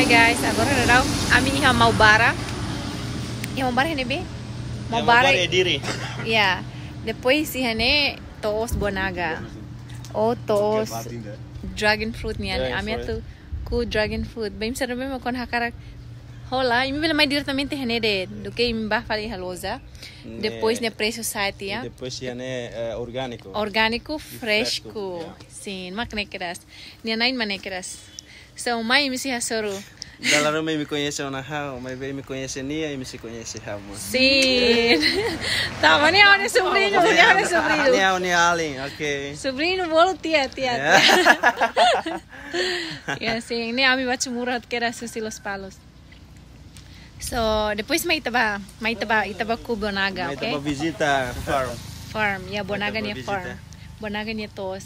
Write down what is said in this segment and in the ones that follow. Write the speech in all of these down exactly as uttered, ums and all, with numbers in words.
Hey guys, agora daudaun ami iha Maubara. Iha Maubara ne'ebé? Maubara. Maubara é diri. Ya. Depois iha ne'e to'os buah naga. Ou to'os dragon fruit nian. Ami atu kuu dragon fruit. Bem, será mesmo quando hakarak hola, imi bele mai diretamente iha ne'e de'it, duké imi bá fali iha loja. Depois ne'e presu sa'e tiha. Depois iha ne'e orgániku. Orgániku, fresku. Sin, mak ne'e kedas. Nia na'in mak ne'e kedas. So, mai imi sei hasoru. Dala ruma imi koñese ona ha'u, maibé imi koñese nia, imi sei koñese ha'u mós. Sin. Tá, mas nia é o meu sobrinho, nia é o meu sobrinho. Nia é o meu alin, ok. Sobrinho, bolu tia, tia, tia. Ya, sin, ne'e ami bá hasoru atu kedas husi Lospalos. So, depois mai ita bá, mai ita bá, ita bá kuu buah naga, ok? Mai ita bá vizita farm. Farm, ya, buah naga nia farm. Buah naga nia to'os.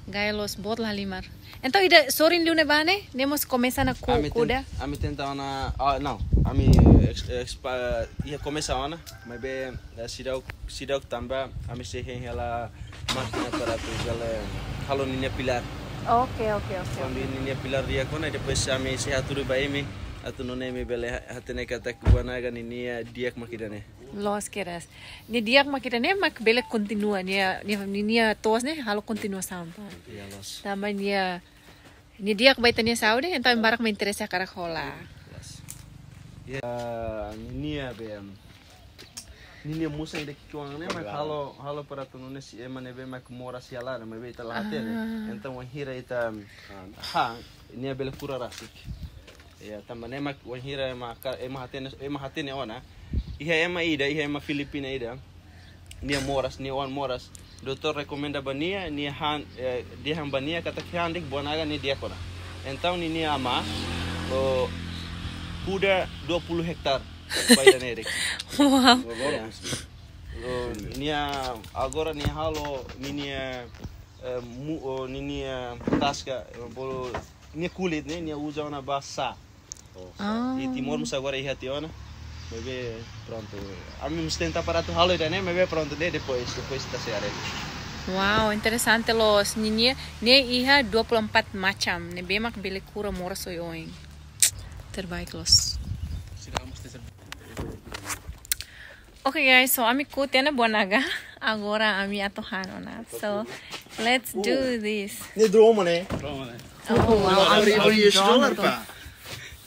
Gaya loos boot la halimar. Entaun ida sorin liu ne'ebá ne'e, ne'e mós komesa ona ku-, kuda. Ami tenta ona, ah, não, ami ex-, expa-, iha komesa ona, maibé seidauk, seidauk tanba ami sei hein hela mákina para atu bele halo ninia pilár. Ok, ok, ok. Kuandu ninia pilár di'ak ona, depois ami sei hatudu ba imi, atu nune'e imi bele ha-, hatene katak buah naga ninia di'ak mak ida-ne'e. Loos kedas. Nia di'ak mak ida-ne'e mak bele kontinua, nia, nia, ninia to'os ne'e halo kontinuasaun tan. Ya, loos. Tanba nia, nia di'ak ba ita-nia saúde, entaun barak mak interese hakarak hola. Loos. Ya, ninia be, ninia musan ida ki'ikoan ne'e mak halo, halo para atu nune'e ema ne'ebé mak moras iha laran, maibé ita la hatene. Entaun wainhira ita han, nia bele kura rasik. Ya, tanba ne'e mak wainhira ema ka-, ema hatene, ema hatene ona. Iha ema ida, iha ema Filipina ida. Nia moras, nia oan moras. Doutór rekomenda ba nia, nia han, eh, dehan ba nia katak han de'it buah naga ne'e di'ak ona. Entaun ninia amá, oh, kuda dua puluh hektar ba ida-ne'e de'it. Wow. Ya. Oh, nia agora nia halo ninia, eh, mu-, oh, ninia taska, eh, bolu nia kulit ne'e, nia uza ona ba sá. Oh, sá. Ah. I Timor mós agora iha tiha ona. Maibé prontu. Ami mós tenta para atu halo ida-ne'e, maibé prontu de'it depois, depois ita sei haree. Wow, interesante loos. Ninia, ne'e iha dua puluh empat macam. Ne'ebé mak bele kura moras oioin. Terbaik loos. Oke guys, so ami kuu tiha ona buah naga. Agora ami atu han ona. So, let's do this. Ne'e drone ne'e. Oh, wow, ami drone.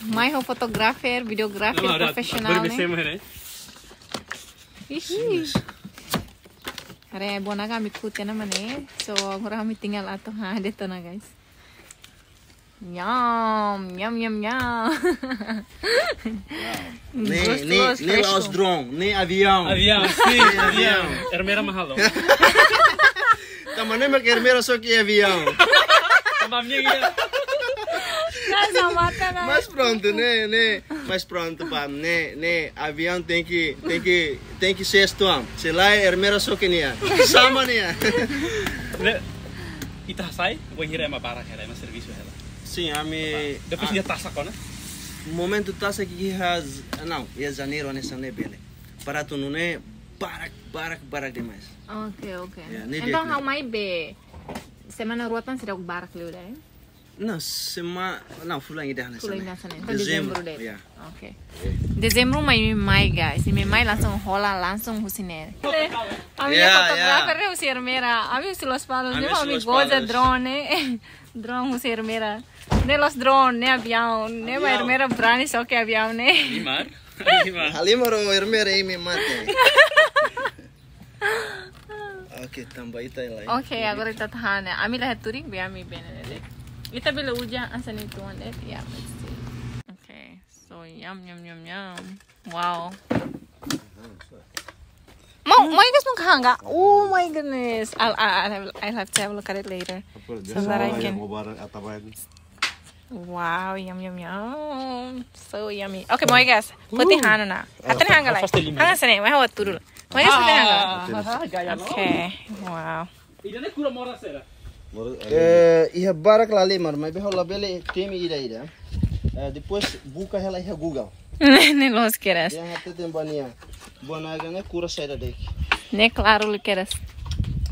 Mai ho fotografer, videografer profesionál ne'e. Hihi. Haree buah naga ami kuu tiha ona mak ne'e. So, agora ami tinggal atu han de'it ona, guys. Yum, yum, yum, yum. Ne'e, ne'e, ne'e la'ós drone, ne'e aviaun. Aviaun, sin, aviaun. Ermera mak halo. Tanba ne'e mak Ermera só ke aviaun. Tanba ami ida. Mas prontu, ne'e, ne'e. Mas prontu, pá, ne'e, ne'e aviaun tenke, tenke, tenke sestu an. Se lae Ermera só ke nia. Sama nia. Ne'e, ita hasai, wainhira ema barak hela, ema servisu hela. Sin, ami. Depois nia tasak ona? Momentu tasak iha, não, iha Janeiru hanesan ne'e bele. Para atu nune'e barak, barak, barak demais. Oke, oke. Ya, ne'e di'ak. Entaun ha'u mai be, semana rua tan seidauk barak liu de'it? Não, sema-, não, fulan ida hanesan ne'e. Fulan ida hanesan ne'e. Entaun Dezembru. Dezembru de'it. Ya. Oke. Dezembru mai imi mai, guys. Imi mai langsung hola langsung husi ne'e. Ami fotografer husi Ermera. Ami husi Lospalos. Ami husi Lospalos. Ami goza drone ne'e. Drone husi Ermera. Ne'e la'ós drone, ne'e aviaun. Ne'e mak Ermera brani só ke aviaun ne'e. Halimar. Halimar. Halimar ho Ermera imi mate. Oke, tanba ita lai. Oke, agora ita atu han ne'e. Ami la haturik be ami bene ne'e. Ita bele uza hanesan ne'e tuan de'it. Ya, let's see. Oke, so yum, yum, yum, yum. Wow. Mau, mau ikas mau kahanga? Oh my goodness. I'll, I'll, I'll have, I'll have to have a look at it later. So that I can. Wow, yum, yum, yum. So yummy. Oke, mau ikas. Poti hanu na. Hatene hanga lai. Hanga sene, mai hawa turu. Mau ikas poti hanga. Oke, wow. Eh, iha barak la halimar, maibé ha'u labele temi ida-ida. Eh, depois buka hela iha Google. Ne'e loos kedas. Dehan hateten ba nia. Buah naga ne'e kura saida de'it. Ne'e klaru liu kedas.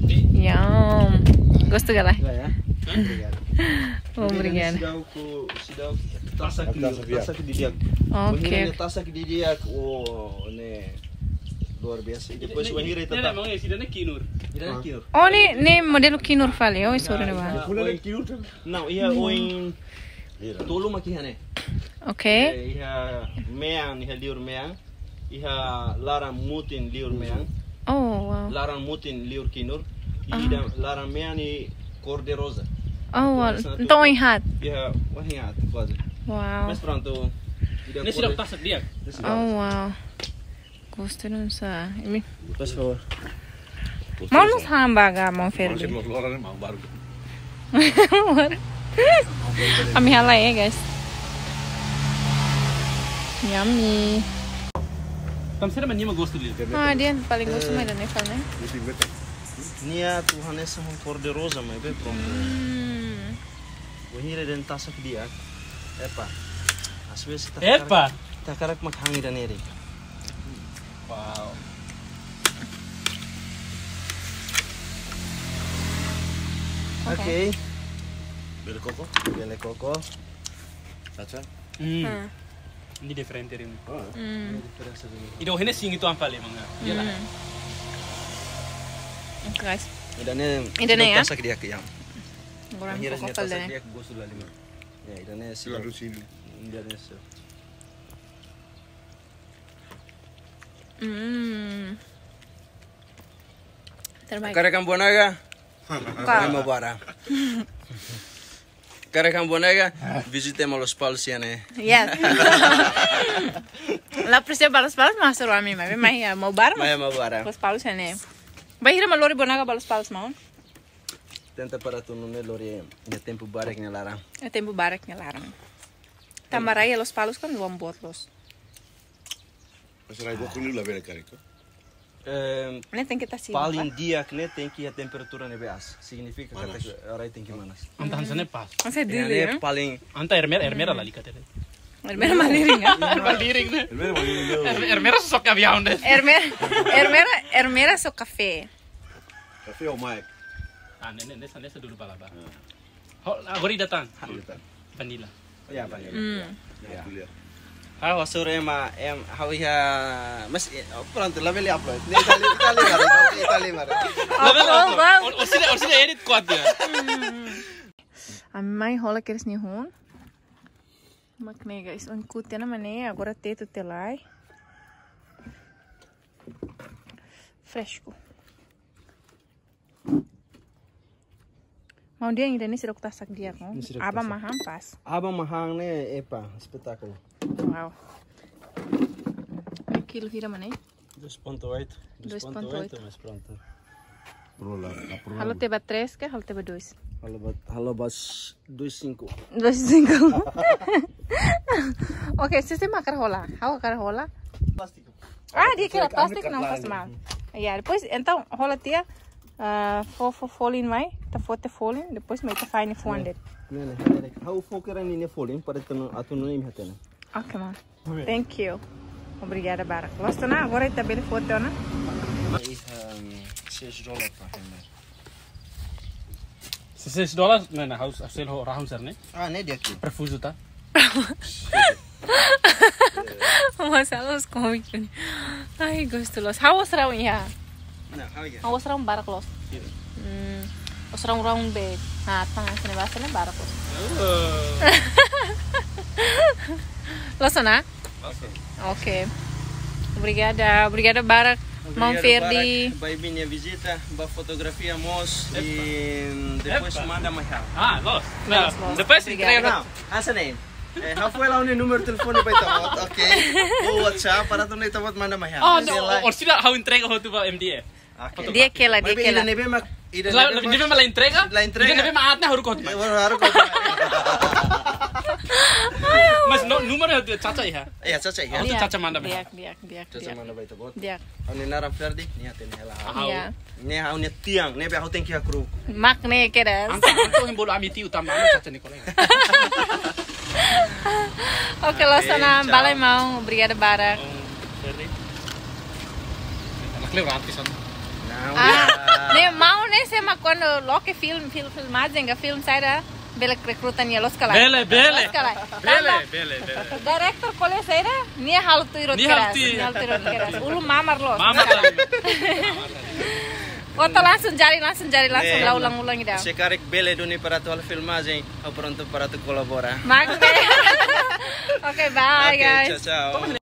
Yum. Gostu ka lae? Ya, ya. Obrigadu. Obrigada. Seidauk, seidauk tasak liur, tasak di'ak. Oke. Wainhira ne'e tasak di'ak, oh, ne'e luar biasa. I depois wainhira ita tau. Ida-ne'e kinur. Ida-ne'e kinur. Oh, ne'e, ne'e modelu kinur fali, oh, iha sorin ne'ebá. Não, iha oin tolu mak iha ne'e. Oke. Eh, iha mean, iha liur mean. Iha laran mutin liur mean. Oh, wow. Laran mutin liur kinur. I ida laran mean ne'e cor de rosa. Oh, wow. Entaun, oin haat. Iha, oin haat, kuaze. Wow. Mas prontu. Ne'e seidauk tasak di'ak. Oh, wow. Gostu nusá. Imi. Por favor. Maun, nos han ba ga, maun Ferdi. Maun Ferdi, maun Ferdi. Ami halai, eh, guys. Yummy. Tan sira mani ma gostu liu. Ah, ida paling gostu mai ida-ne'e fali ne'e. Nia atu hanesan cor de rosa, maibé prontu. Hmm. Wainhira dehan tasak di'ak. Epa. Às vezes ita hakarak, ita hakarak mak han ida-ne'e de'it. Wow. Oke. Oke. Bele koko? Bele koko. Caca? Hmm. Hmm. Ne'e diferente rim. Ah. Hmm. Ida-ne'e sin itu ampal emang. Iyalah. Hmm. Oke, guys. Ida-ne'e, ida-ne'e ya? Tasak di'ak ya. Kurang koko tasak di'ak, gostu la lima. Ya, ida-ne'e seidauk. Ida-ne'e seidauk. Hmm. Terbaik. Karik Buanaga? Kau. Mai Maubara. Karik Buanaga, vizita ema Lospalos iha ne'e. Yes. La presiza ba Lospalos, mas haruka ami mai, mai iha Maubara. Mai iha Maubara. Lospalos iha ne'e. Bainhira mak lori Buanaga ba Lospalos, maun? Tenta para atu nune'e lori iha tempu barak nia laran. Iha tempu barak nia laran. Tanba rai iha Lospalos kan lubang boot loos. Mas rai boot liu labele karik. Ehm, ne'e tenke tasi paling di'ak ne'e tenke iha temperatura ne'ebé aas. Signifika katak rai tenke manas. Entaun hanesan ne'e pas. Hanesan ne'e, ya? Paling entaun Ermera, Ermera lalika tete. Ermera malirin, ya? Malirin, ne'e? Ermera malirin, yo. Ermera, Ermera só soke aviaun de'it. Ermera, Ermera, Ermera só kafé. Kafé ou Mike? Ah, ne'e, ne'e, hanesan, hanesan dulu balaba. Ho, agora ida tan. Ida tan. Vanilla. Ya, vanilla. Hmm. Ya. Ha'u hasoru ema, em, ha'u iha, mas, eh, prontu, labele upload. Ne'e Itali, Itali baru, Itali baru. Labele upload. Orsida, orsida edit kuat ya. Ami mai hola kedas nia hun. Mak ne'e, guys, oin kute na mane, agora tetu telai. Fresku. Maun, ida-ne'e seidauk tasak di'ak, no? Ne'e seidauk tasak. Aban mak han pas. Aban mak han ne'e, epa, espetákulu. Wow. Kilu hira mak ne'e? Dois ponto oito. Dois ponto oito. Dois ponto oito, mas prontu. Pro la, la pro la. Halo tiha ba três ka, halo tiha ba dois? Halo ba, halo ba s-, dois cinco. Dois cinco. Oke, sistema hakarak hola. Ha'u hakarak hola. Plástiku. Ah, di'ak hela, plástiku, não faz mal. Ya, depois, entaun, hola tiha, ah, fó, fó folin mai, ita fó tiha folin, depois mai ita fahe nia fuan de'it. Ne'e, ne'e, ne'e, ne'e. Ha'u fó kedas nia folin, para ita no, atu nune'e imi hatene. Oke, maun. Thank you. Obrigada barak. Loos ona, agora ita bele foto ona. Ih, em, seis dólar para hembra. Se seis dólar, ne'e, ne'e, ha'u, ha'u selu ho rahun sira ne'e. Ah, ne'e di'ak. Perfuzu ta. Masalah os komik ini. Ai, gostu loos. Ha'u osan iha. Nah, ha'u iha. Ha'u osan barak loos. Iya. Hmm. Osan orang be. Nah, tang sini bahasa ne'e barak loos. Oh. Loos ona? Oke. Oke. Obrigada, obrigada barak, maun Ferdi. Obrigada barak ba imi-nia vizita, ba fotografia mós, i depois manda mai ha'u. Ah, loos. Loos, loos. Depois entrega. Obrigada. Não, hanesan ne'e. Eh, ha'u fó hela ha'u-nia númeru telefone ba ita-boot, oke? Ou WhatsApp, para atu nune'e ita-boot manda mai ha'u. Oh, no, orsida ha'u entrega hotu ba M D F. Oke. Di'ak hela, di'ak hela. Maibé ida ne'ebé mak, ida ne'ebé mak la entrega? La entrega. Ida ne'ebé mak aat ne'e haruka hotu mai. Eh, haruka hotu mai. Mas no, númeru hotu Caca iha? Iya, Caca iha. Hotu Caca manda mai. Di'ak, di'ak, di'ak, di'ak. Caca manda ba ita-boot. Di'ak. Ha'u-nia naran Ferdi, nia hatene hela. Iya. Ne'e ha'u-nia tiang, ne'ebé ha'u tenke hakru'uk. Mak ne'e kedas. Entaun, entaun imi bolu ami tiu tanba ami Caca nia kolega. Oke, loos ona, bye maun, obrigada barak. Maun Ferdi. Anak leu artis, kan? Não, ah, ya. Ne'e maun ne'e sé mak kuandu loke film, film, filmajen ka film saida. Bele rekruta nia loos ka lae? Bele, bele. Loos ka lae? Bele, bele, bele. Diretór ko'alia saida, nia halo tuir roteira. Nia halo tuir. Nia halo tuir roteira. Ulun mamar loos. Mamar loos. Mamar loos. Entaun langsung jari, langsung jari, langsung. Ne'e, la ulang-ulang ida. Se karik bele duni para atu halo filmajen, ha'u prontu para atu kolabora. Mak ne'e. Oke, bye, oke, guys. Ciao, ciao.